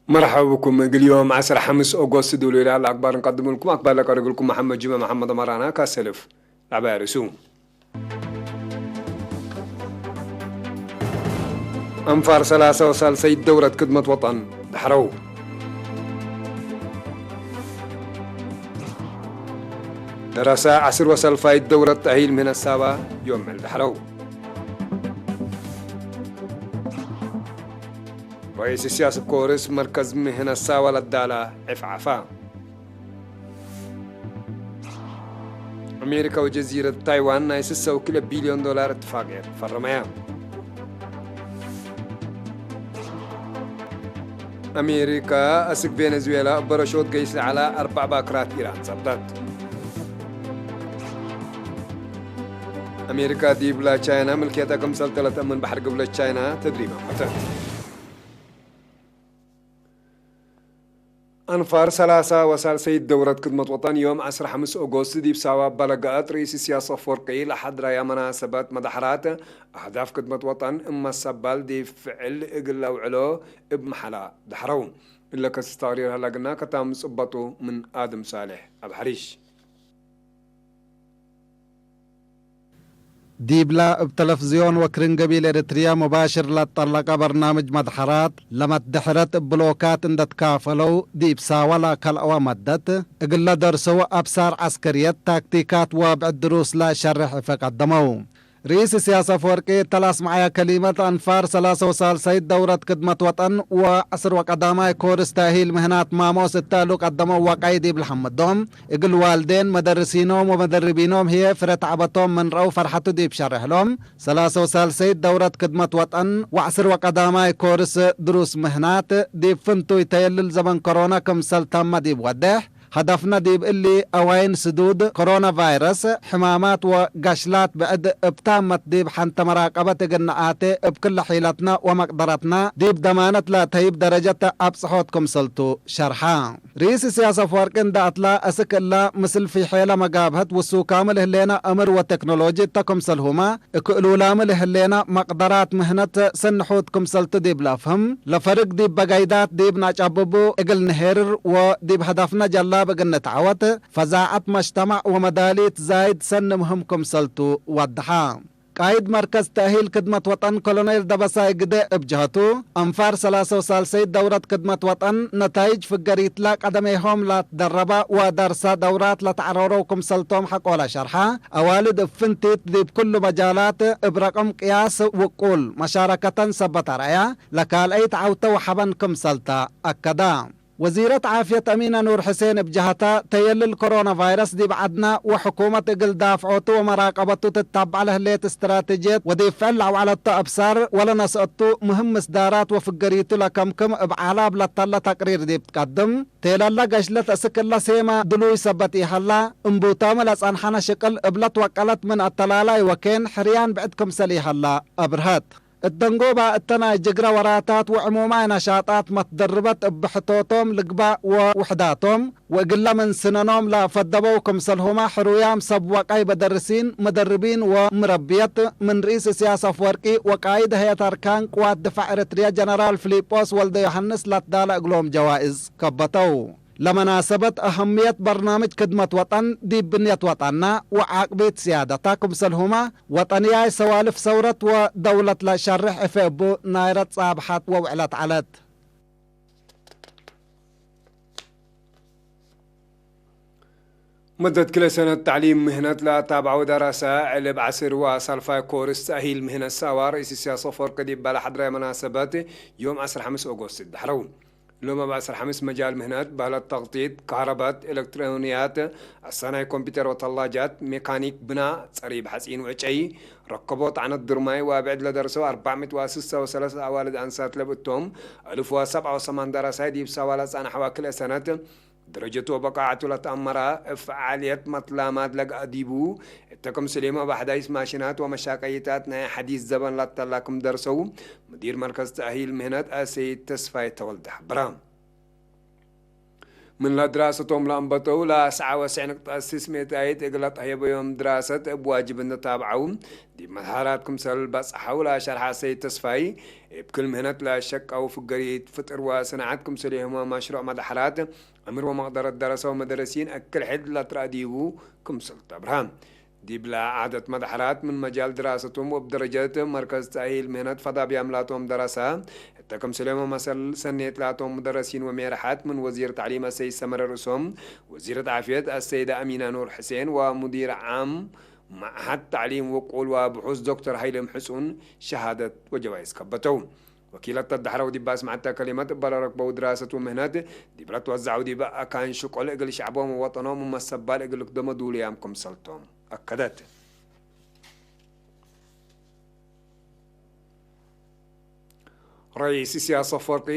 مرحبا بكم. اليوم عشرة خمسة أغسطس، دولة الأخبار نقدم لكم أخبار لك رجلكم محمد جمعة محمد مرانا كاسلف. العباية رسوم. أنفار ثلاثة وثالثي دورة خدمة وطن دحرو. دراسة عسر وسلفاي دورة تأهيل من السابا يوم الدحرو. رئيس السياسة كورس مركز مهنة ساوى للدالة عفعفا. ኣሜሪካ ወጀዚረት ታይዋን ናይ ስሳ ወኪለ ቢልዮን ዶላር እትፋቅር ፈረመያ። ኣሜሪካ ኣስግ ቬነዙዌላ በረሾት ገይስ ለዓላ ኣርባዕ ባክራት ኢራን ጸብጠት። ኣሜሪካ ዲብላ ቻይና ምልክየታ ከም ሰልጠለት እምን ባሕር ግብለት ቻይና ተድሪባ መተት። ኣንፋር ሰላሳ ወሳልሰይት ደውረት ክድመት ወጠን ዮም ዓስራ ሓሙስ ኦጎስት ዲብ ሳዋ ባለጋኣት ርእሲ ሲያስ ኣፈወርቂ ለሓድራያ መናሰባት መዳሕራት ኣህዳፍ ክድመት ወጠን እመሰባል ዲብ ፍዕል እግል ኣውዕሎ እብ መሓላ ዳሕረው። እለ ከስስ ተቅሪር ሃላግና ከታም ጽበጡ ምን ኣድም ሳልሕ ኣብ ሓሪሽ። ዲብላ እብ ተለፍዝዮን ወክርን ገቢል ኤርትርያ ሙባሽር ለጠለቀ በርናምጅ መድሐራት ለመትድሕረት እብ ብሎካት እንደትካፈለው ዲብ ሳዋ ለከልአወ መደት እግለ ደርሰው አብሳር ዐስከርየት ታክቲካት ወብዕድ ድሩስ ለሸርሕ እፈ ቀደመው። ርኢስ ኢሳያስ አፈወርቂ እተ ለአስመዐየ ከሊመት አንፋር ሰላሳ ወሳልሳይት ደውረት ክድመት ወጠን ወዐስር ወቀዳማይ ኮርስ ተእሂል ምህናት ማሞስ እተ እሉ ቀደመው ወቀይ ዲብ ለሐምዶም እግል ዋልዴን መደርሲኖም ወመደርቢኖም ህዬ ፍረ ተዕበቶም ምን ረአው ፈርሐቱ ዲብ ሸርሕሎም፣ ሰላሳ ወሳልሰይት ደውረት ክድመት ወጠን ወዐስር ወቀዳማይ ኮርስ ድሩስ ምህናት ዲብ ፍንቱይ ተየልል ዘበን ኮሮና ክምሰል ተመ ዲብ ወድሕ፣ ሀደፍነ ዲብ እሊ አዋይን ስዱድ ኮሮና ቫይረስ፣ ሕማማት ወጋሽላት ብዕድ እብ ታመት ዲብ ሐንተ መራቀበት እግል ነአቴ እብ ክለ ሒለትና ወመቅደረትና ዲብ ደማነት ለተይብ ደረጀት አብጽሖት ክምሰልቱ ሸርሐ። ርኢስ ኢሳያስ አፈወርቂ እንደ አትላ፣ እስክ እላ ምስል ፊሔለ መጋብሀት ውሱካም ለህሌና እምር ወቴክኖሎጂ እተ ክምሰልሁመ፣ እክ እሉላም ለህሌና መቅደራት ምህነት ሰንሑት ክምሰልቱ ዲብ ለአፍህም፣ ለፈርግ ዲብ በጋይዳት ዲብ ናጫብቡ እግል ንሄርር ወዲብ ሀዳፍነ ጀላብ እግል ንትዓወት፣ ፈዛዐት መጅተማዕ ወመዳሊት ዛይድ ሰኒ ምህም ክምሰልቱ ወደሐ። ቃይድ መርከዝ ተእሂል ክድመት ወጠን ኮሎኔል ደበሳይ ግደ እብ ጀሀቱ፣ አንፋር ሰላሳ ወሳልሰይት ደውረት ክድመት ወጠን ነታይጅ ፍገሪትላ ቀደሜሆም ላትደረባ ወደርሳ ደውራት ለተዐረረው ክምሰልቶም ሐቆለ ሸርሐ፣ አዋልድ እብ ፍንቲት ዲብ ኩሉ መጃላት እብ ረቅም ቅያስ ውቁል መሻረከተን ሰበት አርአያ፣ ለካልአይት ዐውተ ወሐበን ክምሰልታ አከዳ። ወዚረት ዓፍየት አሚነ ኑር ሕሴን እብ ጀሀታ፣ ተየልል ኮሮና ቫይረስ ዲብ ዐድና ወሕኩመት እግል ዳፍዖቱ ወመራቀበቱ ትታብዐ ለህሌት እስትራቴጅየት ወዲብ ፍዕል ለአውዐለቱ አብሳር ወለነስአቱ ምህም ምስዳራት ወፍገሪቱ ለከምክም እብ ዓላብ ለተለ ተቅሪር ዲብ ትቀድም፣ ቴለለ ገሽለት እስክ እለ ሴመ ድሉይ ሰበት ኢሀላ፣ እምቡታመ ለጸንሐነ ሽቅል እብ ለትወቀለት ምን አተላላይ ወኬን ሕርያን ብዕድ ክምሰል ኢሀላ አብርሀት። እት ደንጎባ እተ ናይ ጅግረ ወራታት ወዕሙማይ ነሻጣት መትደርበት እብ ብሕቶቶም ልግባእ ወውሕዳቶም ወእግለ ምን ስነኖም ለፈደበው ክምሰልሁመ ሕሩያም ሰብ ወቀይ በደርሲን መደርቢን ወምረብየት ምን ርኢስ ኢሳያስ አፈወርቂ ወቃይድ ሀየት አርካን ቅዋት ድፋዕ ኤረትርያ ጀነራል ፊሊጶስ ወልደ ዮሐንስ ለትዳለ እግሎም ጀዋእዝ ከበተው። ለመናሰበት አሀምየት በርናምጅ ክድመት ወጠን ዲብ ብንየት ወጠና ወዓቅቢት ስያደታ ክምሰልሁመ ወጠንያይ ሰዋልፍ ሰውረት ወደውለት ለሸርሕ እፌ እቡ ናይረት ጻብሐት ወውዕለት ዐለት። መደት ክለ ሰነት ተዕሊም ምህነት ለአታብዐው ደራሳ ዕልብ ዐስር ወሳልፋይ ኮርስ ተእሂል ምህነት ሳዋ ርኢስ ኢሳያስ አፈወርቂ ዲብ ባለ ሐድራይ መናሰበት ዮም ዐስራ ሐምስ ኦጎስት ዳሕረው። ሎም አብ ዐስር ሐምስ መጃል ምህናት፣ ባህለት ተክቲት፣ ካህረባት፣ ኤለክትሮንያት፣ አሳናይ ኮምፒተር ወተላጃት፣ ሜካኒክ ብና፣ ጸሪብ ሐጺን ወዕጨይ፣ ረከቦ ጣዕነት ድርማይ ወአብዕድ ለደርሰው አርባዕ ሚእት ወስሳ ወሰለሰ አዋልድ አንሳት ለብእቶም፣ አልፍ ወሰብዓ ወሰማን ደራሳይ ዲብ ሳዋ ለጸንሐዋ ክልኤ ሰነት፣ ደረጀቱ ወበቃዓቱ ለተአመራ እፍዓልየት መትላማት ለገአ ዲቡ፣ እተ ክም ስሌሞ አብ አሕዳይስ ማሽናት ወመሻቀይታት ናይ ሐዲስ ዘበን ላተላ ክም ደርሰው፣ ሙዲር መርከዝ ተእሂል ምህነት አሰይድ ተስፋይ ተወልደ ሐበራ። ምን ለድራሰቶም ለአንበተው ለአስዓ ወስዕን ቅጣስስ ሜታይት እግለ ጠሄበዮም ድራሰት እብ ዋጅብ እንተታብዐው ዲብ መድሐራት ክምሰል በጽሐው ለአሸርሐ ሰይድ ተስፋይ፣ እብ ክል ምህነት ለአሸቃው ፍገሪት ፍጥር ወስንዓት ክምሰል የህሞ መሽሩዕ መድሐራት፣ ዕምር ወመቅደረት ደረሰው መደረሲን እክል ሕድ ለትረአ ዲቡ ክምሰል ተብርሃ። ዲብላ ዓደት መድሐራት ምን መጃል ድራሰቶም ወብደረጀት መርከዝ ተእሂል ምህነት ፈዳብያም ላቶም ደረሳ፣ እተ ክምስሌሞ መሰል ሰኔት ላቶም ሙደረሲን ወሜርሓት ምን ወዚር ተዕሊም አሰይድ ሰመረ ርእሶም፣ ወዚረት ዓፍየት አሰይደ አሚና ኑር ሕሴን ወሙዲር ዓም መዓሃድ ተዕሊም ወቁል ወብሑስ ዶክተር ሃይለ ምሕጹን ሸሃደት ወጀዋይዝ ከበተው። ወኪለት ተዳሕረው ዲባ ስማዕታ ከሊመት እበለ ረክበው ድራሰት ወምህነት ዲብለት ወዛዕው ዲባ አካን ሽቆል እግል ሸዕቦም ወወጠኖም መሰባል እግል ክደመ ዱልያም ክምሰልቶም አከደት። ረኢስ ኢሳያስ አፈወርቂ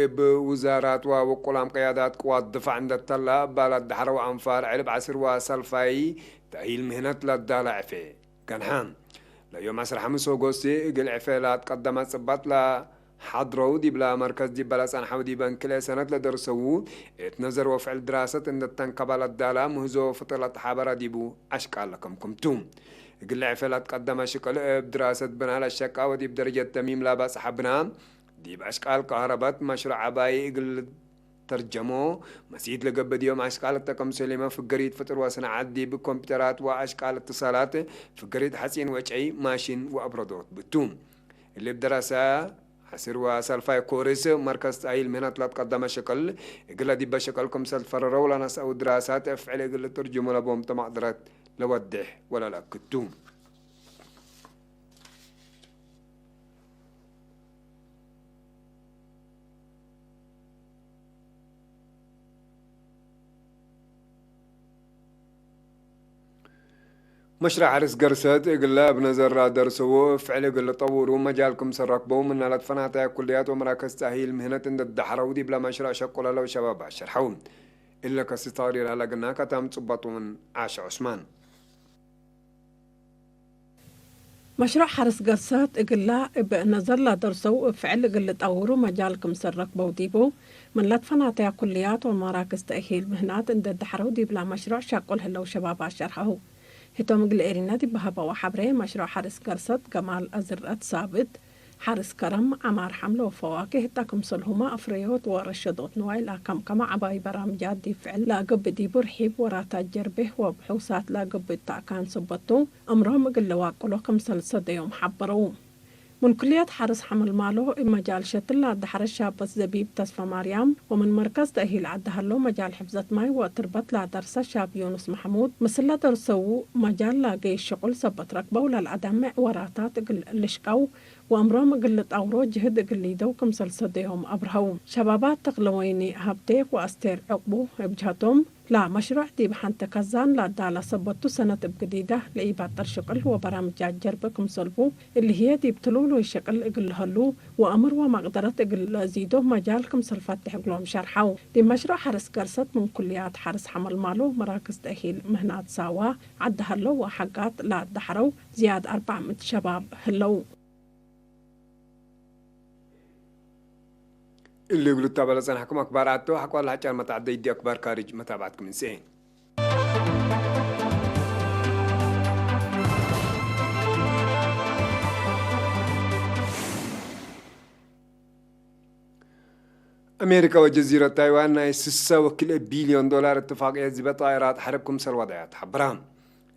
እብ ውዛራት ወውቁላም ቅያዳት ቅዋት ድፋዕ እንደተላ እባላት ዳሕረው አንፋር ዕልብ ዓስር ወሰልፋይ ተእሂል ምህነት ለዳላ ዕፌ ገንሓ። ለዮም ዓስር ሓሙስ ኦጎስት እግል ዕፌ ላትቀደመ ጽባት ለሓድረው ዲብላ መርከዝ ዲበላ ጸንሐው ዲበን ክልኤ ሰነት ለደርሰው እት ነዘር ወፍዕል ድራሰት እንደተንከባ ለዳላ ምህዞ ፍጥር ለተሓበረ ዲቡ አሽቃል ለከምኩምቱ። እግል ዕፌ ላትቀደመ ሽቅል እብ ድራሰት ብና ለሸቃ ወዲብ ደረጀት ተሚም ለበጽሐ ብና ዲብ አሽቃል ከህረበት መሽሩዕ አባይ እግል ተርጀሞ፣ መሲት ለገበድዮም አሽቃል እተከምሰሌመ ፍገሪት ፍጥር ወስንዓት ዲብ ኮምፒተራት ወአሽቃል እትሳላት ፍገሪት ሐጺን ወጨይ ማሽን ወአብረዶት ብቱ። እሊ ብደረሰ ሐስር ወሰልፋይ ኮርስ መርከዝ ተአሂል ምህነት ለትቀደመ ሸቅል እግለ ዲበ ሸቅል ክምሰል ትፈረረው ለነስአው ድራሳት እፍዕል እግል ትርጅሙ ለቦም ተማቅድረት ለወድሕ ወለለአክቱ። መሽረዕ ሐርስ ገርሰት እግለ እብ ነዘራ ደርሰዎ እፍዕል እግል ጠውሩ መጃል ክምሰል ረክበው ምናለት ፈናታያ ኩልያት ወመራከዝ ተእሂል ምህነት እንደዳሕረው ዲብለ መሽረዕ ሸቁለለው ሸባብ አሸርሐው። እለ ከሲ ተቅሪር ሀለግና ከታም ጽበጡን ዓሸ ዑስማን። መሽሩዕ ሐርስ ገርሰት እግላ እብ ነዘር ለደርሰው እብ ፍዕል እግል ጠውሩ መጃል ክምሰል ረክበው ዲቡ፣ ምን ለትፈናተያ ኩልያት ወመራክዝ ተእሂል ምህናት እንደ ዳሕረው ዲብላ መሽሩዕ ሻቁል ህለው ሸባብ አሸርሐው። ህቶም እግል ኤሪና ዲብ በሀበው ሐብሬ፣ መሽሩዕ ሐርስ ገርሰት ገማል አዝርአት ሳብት፣ ሐርስ ከረም፣ ዐማር ሐምለ ወፈዋኪህ እተ ክምሰልሁመ አፍረዮት ወረሸዶት ንዋይ ለአከምከመ ዐባይ በራምጃት ዲብ ፍዕል ለአገብእ ዲቡ ርሒብ ወራታት ጀርቤህ ወብሑሳት ለአገብእ ተአካን ሰበቱ እምሮም እግል ለዋቅሎ ክምሰል ሰደዮም ሐበረው። ምን ኩልየት ሐርስ ሐመልማሎ እብ መጃል ሸትል ለአዳሐረ ሻበት ዘቢብ ተስፈማርያም ወምን መርከዝ ተእሂል ዐዲ ሀሎ መጃል ሕፍዘት ማይ ወእትርበት ለአደርሰ ሻብ ዮኑስ መሐሙድ ምስለ ደርሰዉ መጃል ለአገይ ሽቁል ሰበት ረክበው ለልአዳምዕ ወራታት እግል ልሽቀው ወእምሮም እግል ልጣውሮ ጅህድ እግል ሊደው ክምሰል ሰደዮም አብርሀው። ሸባባት ተክለወይኒ ሀብቴ ወአስቴር ዕቅቡ እብ ጀሀቶም፣ ለመሽሩዕ ዲብ ሐንተ ከዛን ለአዳለ ሰበቱ ሰነት እብ ግዲደ ለኢባጥር ሽቅል ወበራምጃት ጀርበ ክምሰልቡ፣ እሊ ህዬ ዲብ ትሉሉይ ሽቅል እግል ለሀሉ ወአምር ወመቅደረት እግል ለአዚዶ መጃል ክምሰል ፈትሕ እግሎም ሸርሐው። ዲብ መሽሩዕ ሐርስ ገርሰት ምን ኩልያት ሐርስ ሐመልማሎ መራክዝ ተእሂል ምህናት ሳዋ ዐዲ ሀሎ ወሐጋት ለአዳሐረው ዝያድ አርባዕ ምእት ሸባብ ህለው። እሊ እግል ልታበለ ጸናሕኩም አክባር አቶ ሐቋል ሐጫር መታዕደይ ዲ አክባር ካርጅ መታብዓትኩም እንስኤ። አሜሪካ ወጀዚረት ታይዋን ናይ ስሳ ወክልኤ ቢልዮን ዶላር እትፋቅየት ዝበ ጣይራት ሐርብ ክምሰል ወድዐት ሐብራ።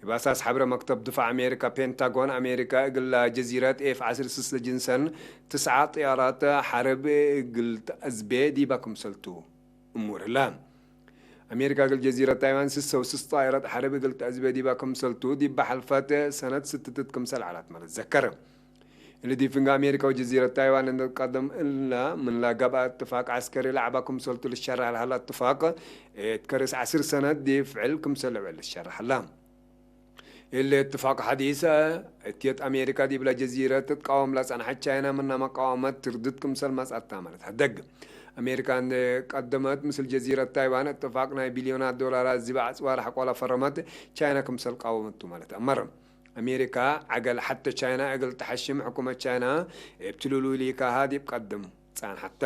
እብ አሳስ ሐብረ መክተብ ድፋዕ አሜሪካ ፔንታጎን፣ አሜሪካ እግላ ጀዚረት ኤፍ ዐስር ስስተ ጅንሰን ትስዓ ጥያራት ሐርብ እግል ተአዝቤ ዲባ ክምሰልቱ እሙር ህላ። አሜሪካ እግል ጀዚረት ታይዋን ስሰው ስስ ጣይራት ሐርብ እግል ተአዝቤ ዲባ ክምሰልቱ ዲባ ሐልፈት ሰነት ስትትት ክምሰል ዐላት መለዘከር። እሊ ዲብ ፍንጋ አሜሪካ ወጀዚረት ታይዋን እንደ ቀደም እላ ምን ለገብአ እትፋቅ ዐስከሪ ለዐባ ክምሰልቱ ልሸረሕ ለሀላ እትፋቅ፣ እት ከርስ ዐስር ሰነት ዲብ ፍዕል ክምሰል ልውዕል ልሸረሕ ሀላ። እሊ እትፋቅ ሐዲስ፣ እትየት አሜሪካ ዲብላ ጀዚረት ትትቃወም ለጸንሐት ቻይና ምና መቃወመት ትርድት ክምሰል መጽአት ታመለት ሐደግ። አሜሪካ እንደ ቀደመት ምስል ጀዚረት ታይዋን እትፋቅ ናይ ቢልዮናት ዶላራት ዚበ አጽዋር ሐቆላ ፈረመት፣ ቻይና ክምሰል ቃወመቱ ማለት አመር። አሜሪካ ዐገል ሐተ ቻይና እግል ተሐሽም ሕኩመት ቻይና እብ ትሉሉ ኢሊካሃ ዲብ ቀድም ጸንሐታ።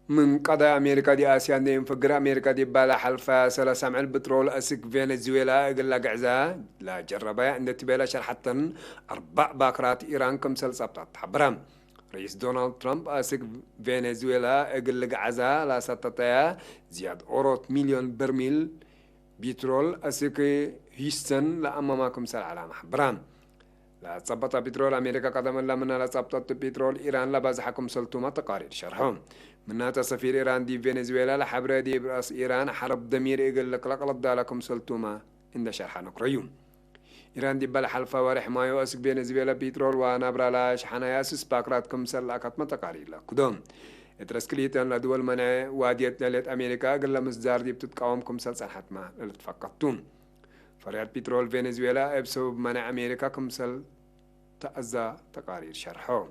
من قضايا أمريكا دي آسيا عندهم فقر أمريكا دي بالا حلفا سلا سمع البترول أسك فنزويلا أقل قعزة لا جربا عند تبيلا شرحتن أربع باكرات إيران كمسل سبتات حبرا. رئيس دونالد ترامب أسك فنزويلا أقل قعزة لا ستتايا زياد أوروت مليون برميل بترول أسك هيستن لأمامكم سل على محبرا. لا تثبت بترول أمريكا قدم لا من لا تثبت بترول إيران لا بازحكم سلتوما تقارير شرحهم. من ناتا سفير إيران دي فنزويلا لحبرة دي برأس إيران حرب دمير إيقل لك لقلت دالكم سلتوما إن شرح نكريو. إيران دي بلا حلفا ورح مايو أسك فنزويلا بترول ونابرا لا شحنا ياسس باكرات كم سل أكت ما تقارير لك كدوم. إترس كليتان لدول منع واديت لليت أمريكا قل مزدار دي بتتقاوم كم سل سنحت ما للتفقدتون. فريات بترول فنزويلا إب سبب منع أمريكا كم سل تأذى تقارير شرحه.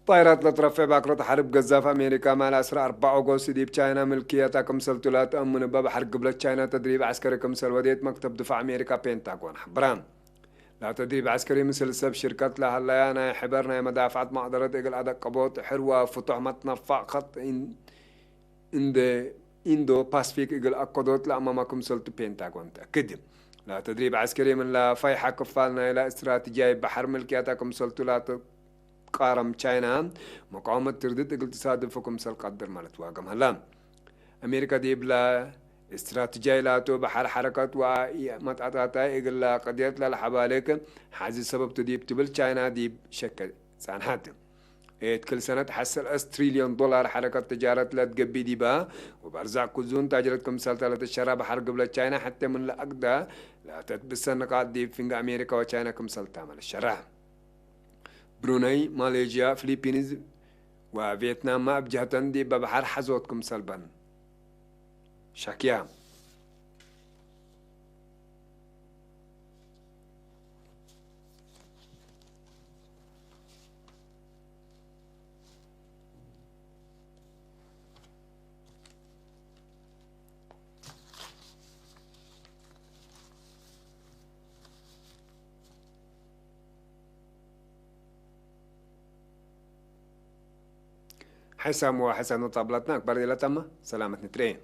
طائرات لطرف باكرة حرب قذاف أمريكا مال أسرى أربعة أغسطس دي بتشاينا ملكية كمسل تلات أمن باب حرق قبل تشاينا تدريب عسكري كمسل وديت مكتب دفاع أمريكا بنتاغون حبران. لا تدريب عسكري مثل سب شركة لها الليانة حبرنا مدافعة مقدرة إقل أدق قبوت حروة فتح متنفع خط إن إندو باسفيك إقل أكدوت لأمامكم سلطو بنتاغون تأكد. لا تدريب عسكري من لا فايحة كفالنا إلى استراتيجية بحر ملكياتا كمسلتو لا تقارم تشاينا مقاومة تردد إقل تصادفكم سل قدر مالت واقم هلا. أمريكا دي بلا استراتيجية لا تو بحر حركة ومتعطاتا إقل قضيت للحبالك حازي سبب تديب تبل تشاينا دي بشكل سانحات. إيه كل سنة تحصل أس تريليون دولار حركة تجارة لا تقبي ديبا وبرزع كزون تاجرت كمسال تلات الشرع بحر قبل تشاينا حتى من لأقدا لا تتبسى النقاط دي فينغ أمريكا وتشاينا كمسال تعمل الشرع. بروني، ماليزيا، فلبينز وفيتنام ما بجهتن دي ببحر حزوت كمسال بن شاكيا. حسام وحسن وطابلتنا أكبر دي لتما سلامة نترين.